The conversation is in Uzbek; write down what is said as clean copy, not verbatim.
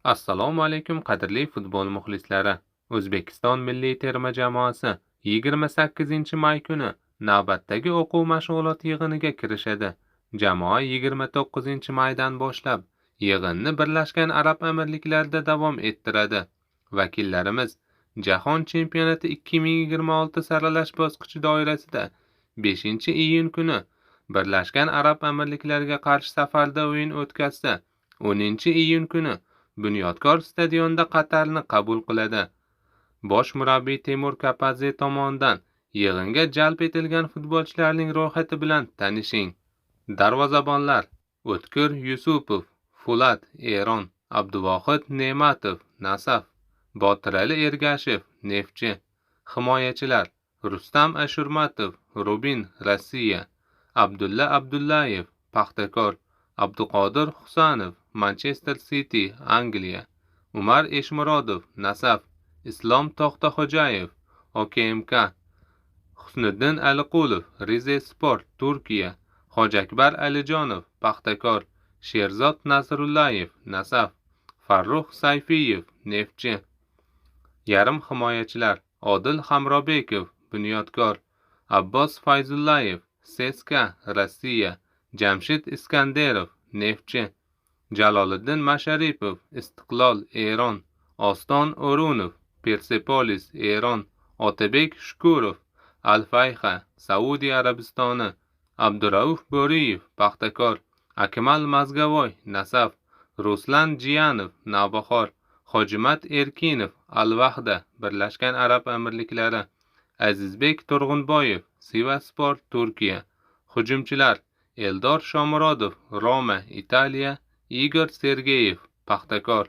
Assalomu alaykum qadrli futbol muxlislari. O'zbekiston milliy terma jamoasi 28-may kuni navbatdagi o'quv mashg'ulot yig'iniga kirishadi. Jamoa 29-maydan boshlab yig'inni Birlashgan Arab Amirliklarida davom ettiradi. Vakillarimiz Jahon chempionati 2026 saralash bosqichi doirasida 5-iyun kuni Birlashgan Arab Amirliklariga qarshi safarda o'yin o'tkazsa, 10-iyun kuni Bunyodkor stadionida Qatarni qabul qiladi. Bosh murabbiy Temur Kapadze tomonidan yig'inga jalb etilgan futbolchilarning ro'yxati bilan tanishing. Darvozabonlar: O'tkir Yusupov, Fulat, Eron, Abduvohid Ne'matov, Nasaf, Botirali Ergashev, Neftchi. Himoyachilar: Rustam Ashurmatov, Rubin, Rossiya, Abdulla Abdullayev, Paxtakor, Abduqodir Husanov, Manchester City, Angliya, Umar Eshmurodov, Nasaf, Islom To'xtaxo'jayev, OKMK, Husniddin Aliqulov, Rizespor, Turkiya, Hojiakbar Alijonov, Paxtakor, Sherzod Nasrullayev, Nasaf, Farrux Sayfiyev, Neftchi. Yarim himoyachilar: Odil Hamrobekov, Bunyodkor, Abbos Fayzullayev, CSKA, Rossiya, Jamshid Iskanderov, Neftchi, Jaloliddin Masharipov, Istiqlol, Eron, Oston O'runov, Persepolis, Eron, Otabek Shukurov, Al-Fayha, Saudiya Arabistoni, Abdurauf Bo'riyev, Paxtakor, Akmal Mazgavoy, Nasaf, Ruslan Jiyanov, Navbahor, Hojimat Erkinov, Al-Vahda, Birlashgan Arab Amirliklari, Azizbek Turg'unboyev, Sivaspor, Turkiya. Hujumchilar: Eldor Shomurodov, Roma, Italiya, Igor Sergeyev, Paxtakor.